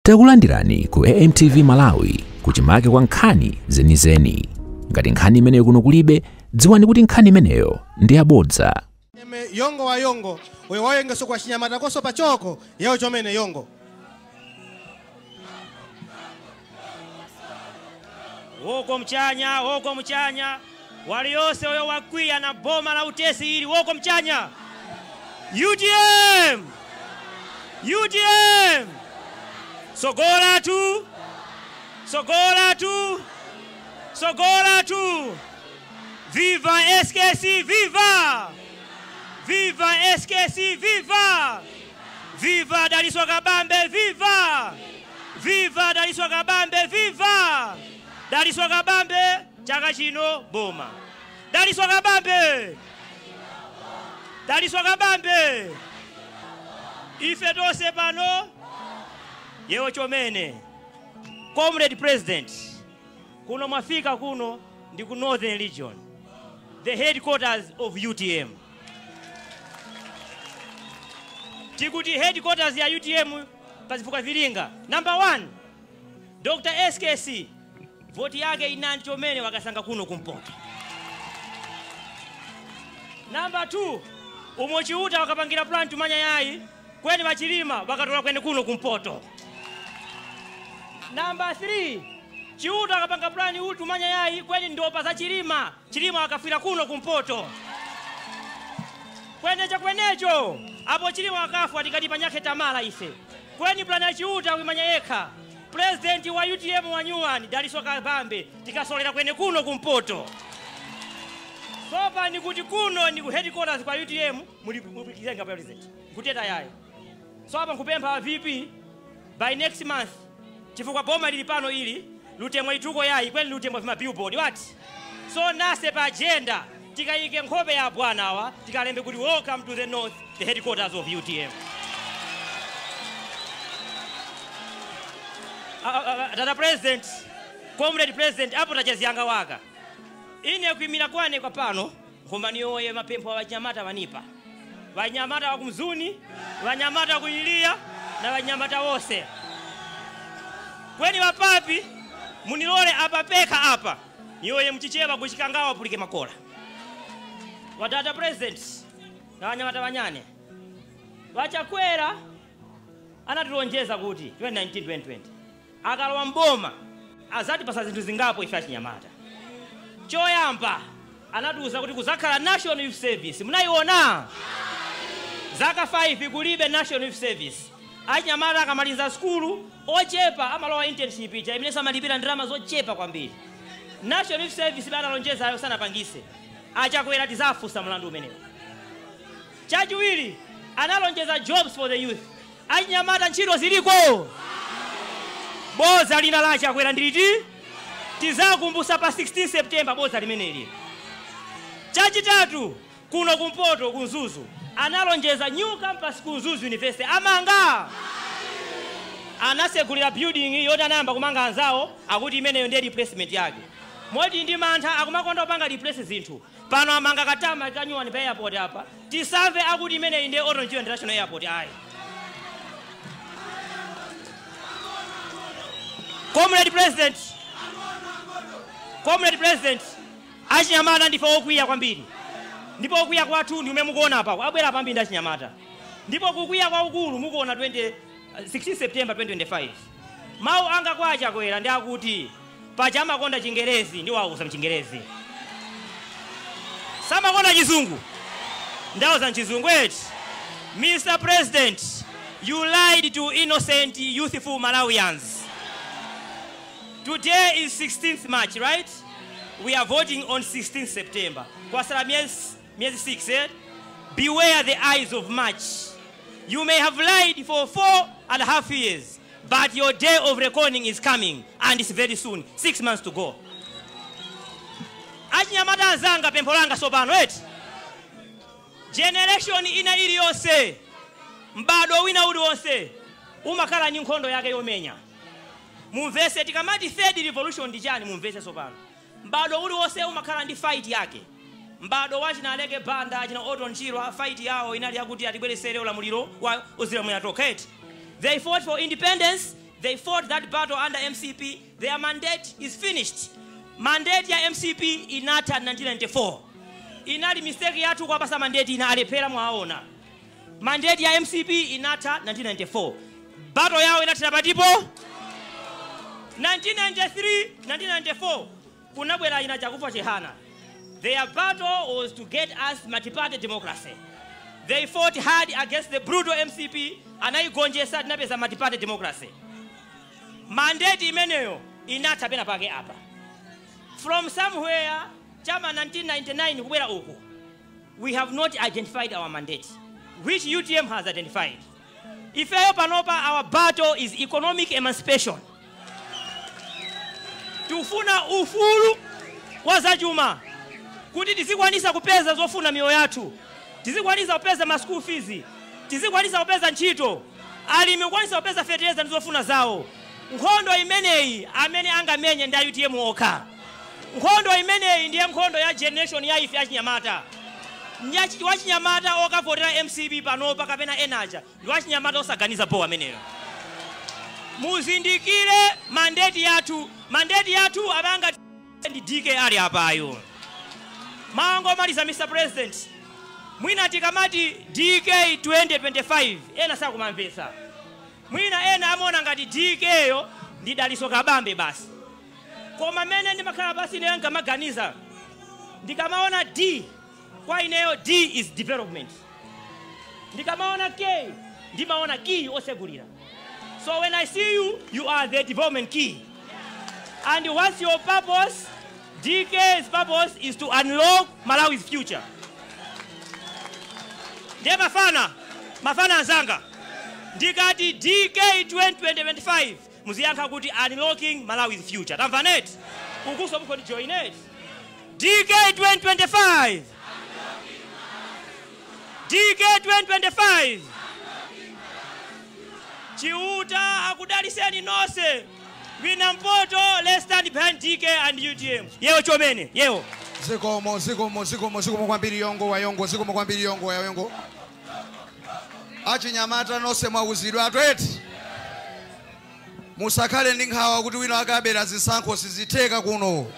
Takulandirani ku AMTV Malawi kuchimake kwa nkhani zenizeni. Ngati nkhani imeneyo kuno kulibe, dziwani kuti nkhani imeneyo ndi yabodza. Yongo wa yongo oyo wayengeso kwa chinyamata koso pachoko yeo chomene yongo. Woko mchanya, woko mchanya, waliose oyo wakwiya na boma la utesi ili woko mchanya. UTM! UTM! Sogola tu! Sogola tu! Sogola tu! Viva SKC, viva! Viva SKC, viva! Viva Daliso Kabambe, viva! Viva Daliso Kabambe, viva! Daliso Kabambe, chaka chino boma. Daliso Kabambe! Daliso Kabambe! Ife tose pano yewo chomene. Comrade President, kuno mwafika kuno ndi ku Northern Region, the headquarters of UTM. Tikuti headquarters ya UTM pazifuka vilinga. Number 1, Dr. SKC voti yake inani chomene wakasanga kuno kumpoto. Number 2, umochiuta wakapangira plan tumanya yai kweni wachilima wakatola kweni kuno kumpoto. Number 3, chiuta wakapanga plan utumanya yai kweni ndopa za chilima, chilima wakafira kuno kumpoto. Kwenecho kwenecho apo chilima wakafu atikati panyake tamala ife. Kweni plan ya chiuta wimanya yekha. President wa UTM wa nyuani Daliso Kabambe tikasolera kwene kuno kumpoto. Sopa ni kuti kuno ni ku headquarters kwa UTM mulikizenga president. Kuteta yayo. So hapa nkupempha VP by next month chifukwa boma lili pano ili lutemwa ituko yayi kwene lutemwa vima billboard what? So nase pa agenda tikaike nkhope ya bwana awa tikalembe kuti welcome to the north, the headquarters of UTM. Dada President, Comrade President, apo tachaziyanga waka. Ine kuimira kwane kwa pano, nkhumba niyoye mapempho wa wanyamata wanipa. Wanyamata wa kumzuni, wanyamata wa kuyilia, na wanyamata wose. Kweni wapapi, munilole apa peka apa. Niyoye mchicheba kushikangawa pulike makola. Wadada President, na wanyamata wanyane. Wachakwera, anatulonjeza kuti, 2019-2020. Akalowa mboma azati pasa zinthu zingapo ife achinyamata. Choyamba anatiuza kuti kuzakhala National Youth Service. Munayiona? Zaka 5 kulibe National Youth Service. Achinyamata akamaliza skulu ochepa amalowa internship ija imene samalipira ndalama zochepa kwambiri. National Youth Service banalonjeza ayo sanapangise. Achakwera tizafusa mlandu umenewo. Chachiwiri analonjeza jobs for the youth. Achinyamata ntchito ziliko. Boza lina la Chakwera ndiliti tizakumbusa pa 16 September boza limeneli. Chachitatu kuno kumpoto kunzuzu analonjeza new campus ku Mzuzu University amanga. Anasegulira building yoti anayamba kumanga anzawo akuti imeneyo ndiye replacement yake. Moti ndi mantha akumakonda kupanga replace zinthu. Pano amanga katama kanyuwani pa airport apa. Tisamve akuti imeneyi ndiye Orton Chirwa International Airport ayi. Comrade President, Comrade President, achinyamata ndife okwiya kwambiri. Ndipo okwiya kwathu ndi umene mukuona apa, abwera pambiri ndi achinyamata. Ndipo kukwiya kwa ukulu mukuona 16 September 2025. Mawu anga kwa Achakwera ndi akuti paja amakonda Chingerezi ndi wauza mchingerezi. Samakonda Chizungu. Ndauza mchizungu eti. Mr. President, you lied to innocent youthful Malawians. Today is 16th March, right? We are voting on 16th September. Kwasala miezi 6, eh? Beware the eyes of March. You may have lied for 4.5 years, but your day of reckoning is coming, and it's very soon. 6 months to go. Achinyamata anzanga pempho langa sopano, eti? Generation ina iliyonse, mbado wina uliwonse, umakhala ndi nkhondo yake yomenya. Mumvese tikamati third revolution ndi chani mumvese sopano. Mbado uliwonse umakhala ndi fight yake. Mbado wachina Aleke Banda, achina Orton Chirwa, fight yawo inali yakuti atibweresere ulamuliro wa uzilamulira toketi. They fought for independence. They fought that battle under MCP. Their mandate is finished. Mandate ya MCP inatha 1994. Inali mistake yathu kuwapasa mandate ina alephera mwaona. Mandate ya MCP inatha 1994. Battle yawo inathera patipo 1993, 1994 kunabwera ina Chakufwa Chihana. Their battle was to get us multi-party democracy. They fought hard against the brutal MCP, anaigonjesa tinapeza multi-party democracy. Mandate imeneyo inatha pena pake apa. From somewhere chama 1999 kubwera uku, we have not identified our mandate, which UTM has identified. Ifeyo panopa, our battle is economic emancipation. Tufuna ufulu wa zachuma kuti tizikwanisa kupeza zofuna mioyo yathu, tizikwanisa kupeza ma school fees, tizikwanisa kupeza ntchito, alimi kukwanisa kupeza fertilizer ndi zofuna zawo. Nkhondo imeneyi amene angamenye ndi UTM okha. Nkhondo imeneyi ndiye nkhondo ya generation ya ife achinyamata. Wachinyamata okavotera MCP panopa kapena enaja ndi wachinyamata osaganiza po ameneyo. Muzindikire mandate yathu, mandate yathu abanga ndi DK ali apayo. Mango maliza Mr. President, mwina tikamati DK 2025 ena sakumamvetsa. Mwina ena amona ngati DK yo ndi Daliso Kabambe basi. Koma mene ndimakhala basi ineyo nkamaganiza, ndikamaona D kwa ineyo D is development. Ndikamaona K ndimaona key osegulira. So when I see you, you are the development key. And what's your purpose? DK's purpose is to unlock Malawi's future. Ndiye mafana, mafana anzanga. Ndikati DK 2025 muziyankha kuti unlocking Malawi's future. Tamva net. Ukuso mukho ndi join it. DK 2025. DK 2025. Chiuta akudaliseni nonse. Wina Mpoto, let's stand behind DK and UTM. Yewo chomene, yewo. Zikomo, zikomo, zikomo, zikomo kwambiri Yongo wa Yongo, zikomo kwambiri Yongo wa Yongo. Achinyamata nonse mwauzidwa atweti. Musakhale ndi nkhawa kuti wina akabera zisankho sizitheka kuno.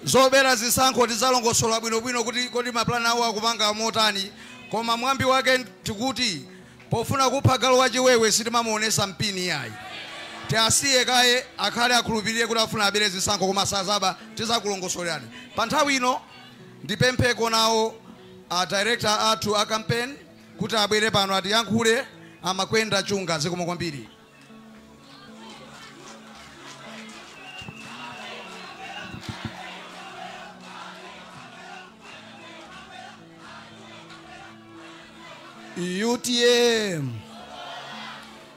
Zobera zisankho tizalongosola bwinobwino kuti kodi maplani awo akupanga motani, koma mwambi wake tikuti pofuna kupha galu wachiwewe sitimamuonesa mpini yayi. Tiasiye kaye akhale akhulupirire kuti afuna abere zisankho koma sazaba, tizakulongosolerani. Pa nthawi ino ndipempheko nawo a director athu a campaign kuti abwere pano atiyankhule. Amakwenda Chunga, zikomo kwambiri. UTM,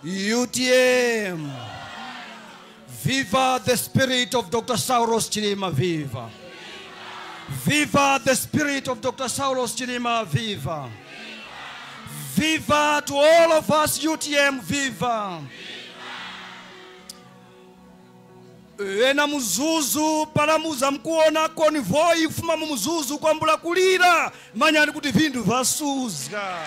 UTM, viva the spirit of Dr. Saulos Chilima, viva. Viva the spirit of Dr. Saulos Chilima, viva. Viva to all of us, UTM, viva. Ena muzuzu, palamuza mkuona konvoi, fuma muzuzu, kwambula kulira, manyani kuti vindu vasuzga.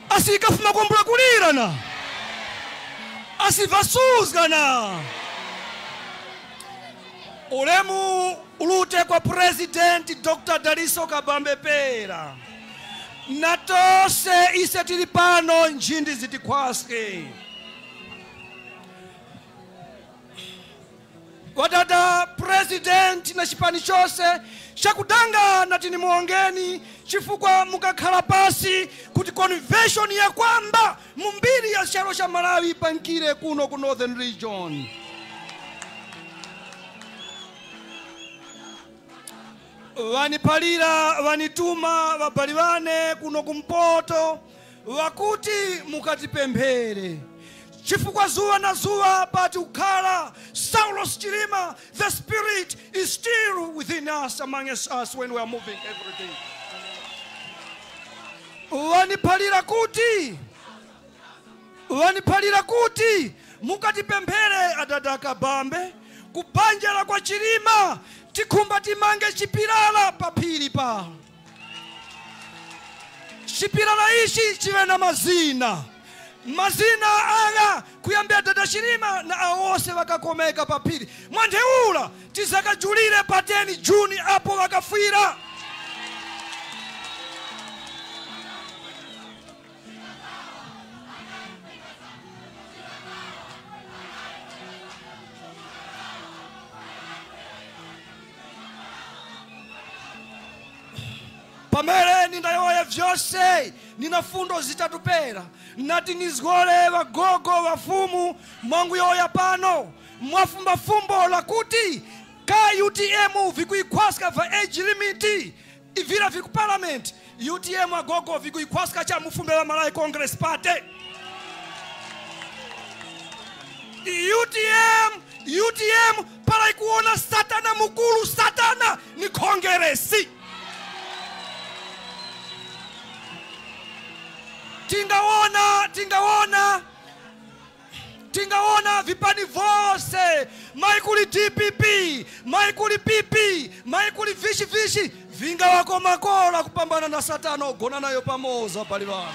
Asikafuma kwambula kulira na. Asivasuzga na. Ulemu ulute kwa President Dr. Daliso Kabambe Pera. Natose ise tili pano njindi zitikwaske. Wadada President na chipani chose chakudanga na tini muongeni chifukwa mukakhala pasi kuti convention ya kwamba mumbiri ya chalo cha Malawi pankire kuno ku Northern Region. Wanipalira, wanituma, wapaliwane kuno kumpoto wakuti mukatipemphere. Chifukwa zuwa na zuwa pati ukhala Saulos Chilima, the spirit is still within us, among us when we are moving every day. Wanipalira kuti mukatipemphere adada Kabambe kubanjala kwa Chilima. Tikhumba timange chipilala pa phiri pa. Chipilala ichi chive na mazina. Mazina aya kuyambia dada Chilima na awose wakakomeka pa phiri. Mwantheula tizakajulire pa 10 Juni apo wakafira. Pamene nindayoya vyose nina fundo zitatupera nati nizgole wagogo wafumu mwangu yoya pano mwafumba fumbo lakuti ka UTM vikuikhwaska va age limit ivira viku parliament UTM agogo vikuikhwaska cha mufumbe wa Malawi Congress Party. UTM para ikuona satana mukulu satana ni kongeresi. Tingaona vipani vose maikuli DPP maikuli PP maikuli vishi vishi vinga wako makola kupambana na satana ogona nayo pamoza pali vanu.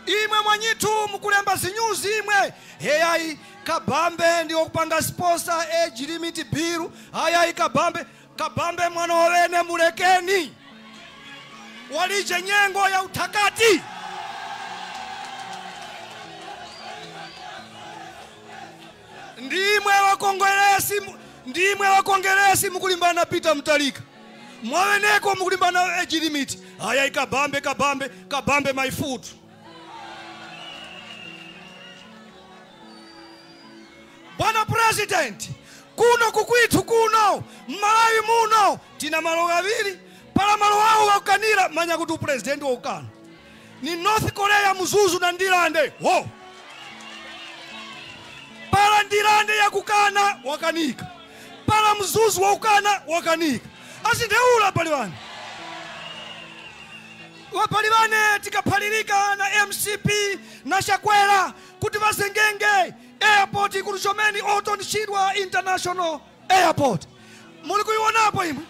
Imwe mwanyitu mukulemba zinyuzi imwe heyai kabambe ndiwo kupanga sponsor age limit bill hayai kabambe kabambe mwana wene mulekeni walije nyengo ya utakati. Ndimwe wakongeresi mukulimbana na Peter Mutharika mwaweneko mukulimbana na age limit haya ikabambe kabambe kabambe my foot. Bwana President, kuno kukwitu kuno Malawi muno tina malo gaviri pala malo wao wakanira manya kuti president waukana ni North Korea Mzuzu na Ndilande ho pala Ndilande yakukana wakanika pala Mzuzu waukana wakanika asindeula pali wanu wapalivane tikaphalirika na MCP na Chakwera kuti vasengenge airport ikurushomeni Orton Chirwa International Airport. Muli kuionapo imwe?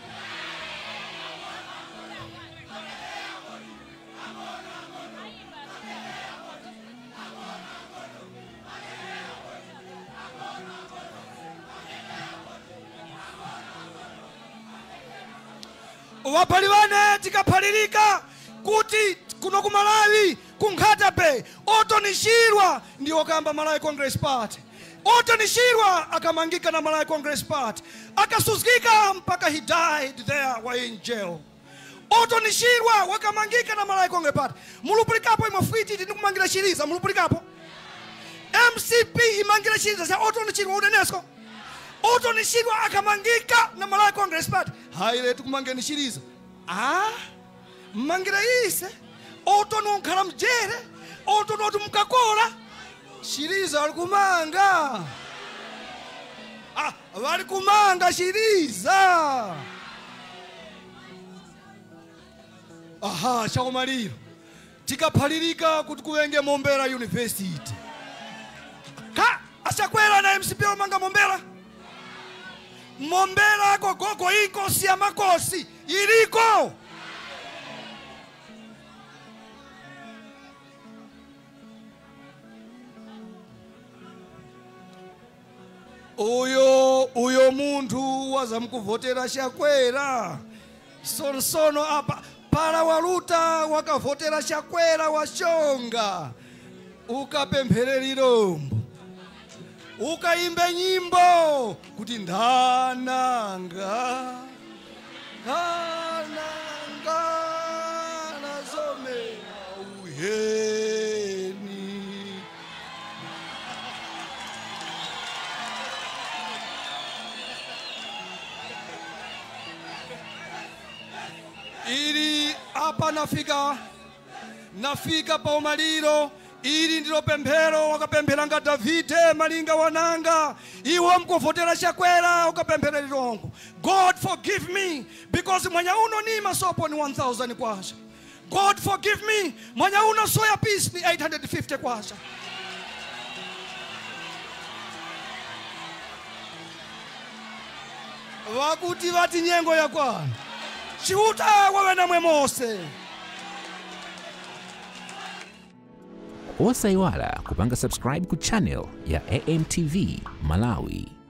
Wapalivane tikaphalirika kuti kuno ku Malawi ku Nkhata Bay Orton Chirwa ndiwo kamba Malawi Congress Party. Orton Chirwa akamangika na Malawi Congress Party akasuzgika mpaka he died there while in jail. Orton Chirwa wakamangika na Malawi Congress Party. Mulupulikapo imwe fwiti tikumangira chiriza mulupulikapo MCP imangira chiriza sa Orton Chirwa unenesco. Orton Chirwa akamangika na Malawi Congress Party haile tukumangeni chiriza mangira ise Orton onkhala mjere Orton oti mkakola chiriza alikumanga walikumanga chiriza. Aha chakumaliro tikaphalirika kuti kuwenge Mombera University ka achakwera na MCP omanga Mombera Mombera gogogo inkosi ya makosi iliko. Uyo munthu wazamkuvotera Chakwera sonsono apa para waluta wakavotera Chakwera washonga ukapemphere lirombo ukaimbe nyimbo kuti ndananga ndananga nazomera uheni. Ili apa nafika pa umaliro. Ili ndilo pemphero wakapempheranga Davide malinga wananga iwo mkuvotera Chakwera ukapemphera lilongo. God forgive me because mwanya uno ni masopo ni 1000 kwacha. God forgive me mwanya uno soya piece ni 850 kwacha. Vakuti vati nyengo yakwana. Chiuta wawe namwe mose. Osaiwala kupanga subscribe ku channel ya AMTV Malawi.